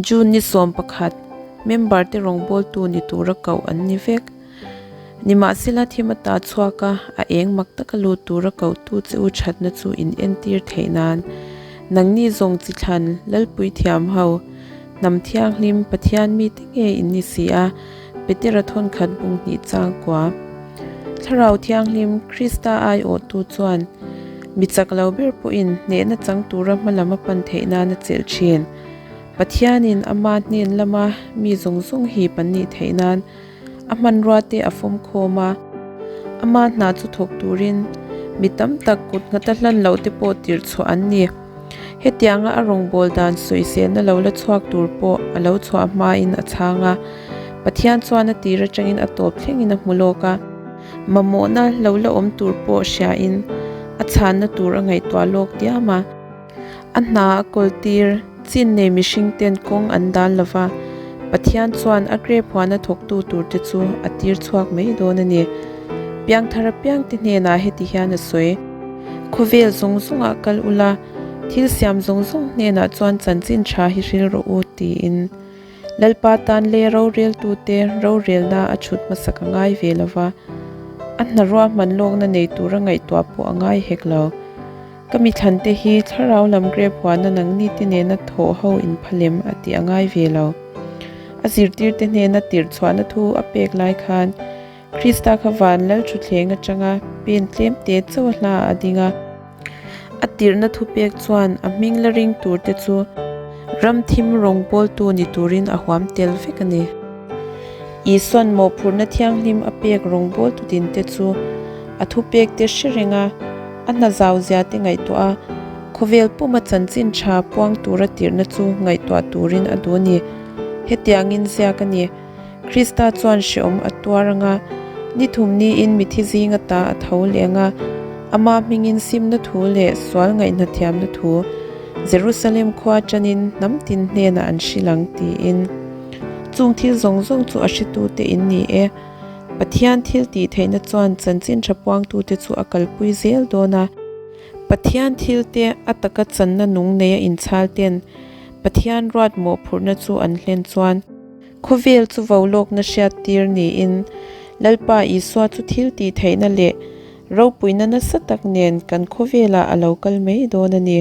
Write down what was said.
June ni 11, member te rawngbawltu ni tura koh an ni vek. Nimahsela thim ata chhuak a, a eng mak taka lut tura kohtu che u thatna chu in entir theih nan nangni zawng chi thlan Lalpui thiam ho, hnam thianghlim Pathian mite nge in ni si a, Petera thawnkhat bung hnih chang kua. Thlarau Thianghlim Krista aiawhtu chuan mi chak lo ber pawhin hnehna chang tura hmalam a pan theih nan a chelh thin. Pathianin ama hnen lama mi zawng zawng hip an nih theih nan a hmanrua te a fawm khawm a, ama hna chu thawk turin mi tam tak kut nghata hlan loh te pawh tirh chhuah an ni. Hetianga a rawngbâwl dan sawiselna lo la chhuak tur pawh a lo chhuah hmain a chhang a, Pathian chuan a tir atangin a tawp thlengin a hmu lawk a, mamawhna lo la awm tur pawh hriain a chhanna tur a ngaihtuah lawk diam a. A hna a kawltir, chin nei mihring ten kawng an dal lova, Pathian chuan a grep huana thawktu turte chu a tir chhuak mai dawn a ni. Piangthar apiangte hnenah heti hian a sawi, Khawvel zawng zawngah kal ula, thil siam zawng zawng hnenah chuan chanchin tha hi hril rawh u, tiin. Lalpa tan leh roreltute rorelna a chhut hmasak a ngai ve lova, a hna ruahman lawkna nei tura ngaihtuah pawh a ngai hek lo. Ka mithlante hi thlarau lam grep huana nangni te nena thawh ho inphalem a tih a ngai ve lo. A zirtirte hnena tirhchhuahna thu a pek lai khan Krista kha van lal thutthleng atanga pen tlem te chauh a hla a ding a. A tirhna thupek chuan a hming la ring turte chu ram thim rawngbawltu ni turin a huam tel vek a ni. Isuan mawhphurhna thianghlim a pek rawngbawltu dinte chu a thupekte hre reng a, a hna zau zia te ngaihtuah a, khawvel puma chanchin tha puang tura tirhna chu ngaihtuah turin a duh a ni. Hetiangin ziak a ni. Krista chuan hreawm a tuar anga, ni thum niin mithi zinga ta a tho leh anga, ama hmingin simna thu leh sual ngaihna thiamna thu Jerusalem khua tanin hnam tin hnenah an hrilh ang tiin. Chung thil zawng zawng chu a hretute in ni e. Pathian thil tih theihna chuan chanchin tha puangtute chu a kalpui zel dawn a. Pathian thilte a taka channa nung neia inchhal ten Pathian ruat mawhphurhna chu an hlen chuan khawvel chu vo lawkna hriat tir niin Lalpa Isua chu thil tih theihna leh ropuina nasa tak nen kan khawvelah a lo kal mai dawn a ni.